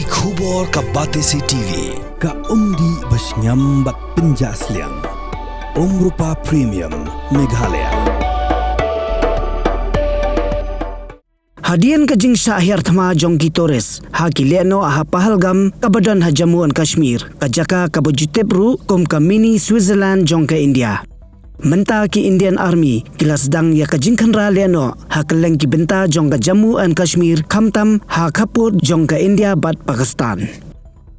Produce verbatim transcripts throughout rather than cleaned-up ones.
Khubor ka Batesi T V, ka umdih ba shngiam bad pynjah sliang. Umrupa Premium, Meghalaya. Hadien ka jingshah hiar thma jong ki tourist ha ki lehnoh ha Pahalgam kaba don ha Jammu and Kashmir, ka jaka kaba ju tip ruh kum ka mini Switzerland jong ka India. Mynta ki Indian Army ki la sdang ïa ka jingkhynra lehnoh ha kylleng ki bynta jong ka Jammu and Kashmir, khamtam ha khappud jong ka India bad Pakistan.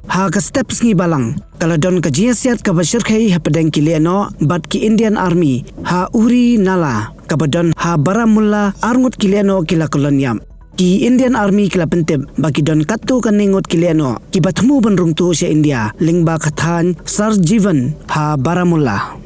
Ha ka step sngi balang, ka la don ka jingïasiat kaba shyrkhei hapdeng ki lehnoh bad ki Indian Army ha Uri Nala, kaba don ha Baramulla. Arngut ki lehnoh ki la kyllon ïap. Ki Indian Army ki la pyntip ba ki don katto katne ngut ki lehnoh kiba thmu ban rung tuh sha India lyngba ka thaiñ Sarjeevan ha Baramulla.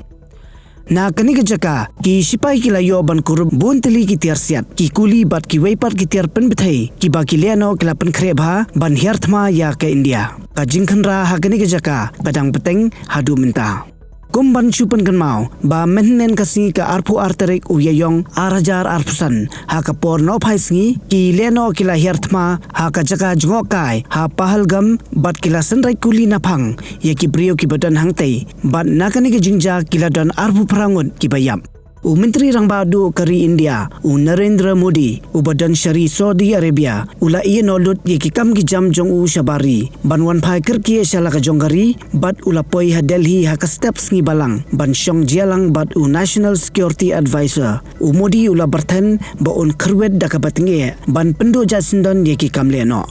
Na kane ka jaka, ki shipai ki la ïoh ban kurup bun tylli ki tiar siat, ki kuli bad kiwei pat ki tiar pynbthei kiba ki lehnoh ki la pynkhreh bha ban hiar thma ïa ka India. Ka jingkhynra ha kane ka jaka ka dang bteng haduh mynta. Kum ban shu pynkynmaw ba mynhynnin ka sngi ka arphew ar tarik u Ïaïong ar hajar arphew san, ha ka por nohphai sngi, ki lehnoh ki la hiar thma ha ka jaka jngohkai ha Pahalgam bad ki la synreit kuli naphang ïa ki briew kiba don hangtei. Bad na kane ka jingjia ki la don arphew phra ngut kiba ïap. U Myntri Rangbah Duh ka ri India, u Narendra Modi, uba don sha ri Saudi Arabia, u la ïehnoh lut ïa ki kam ki jam jong u shabar ri ban wan phai kyrkieh sha la ka jong ka ri, bad u la poi ha Delhi ha ka step sngi balang ban shong jia lang bad u National Security Advisor. U Modi u la byrthen ba un kyrwit da kaba tyngeh ban pynduh jait syndon ïa ki kam lehnoh.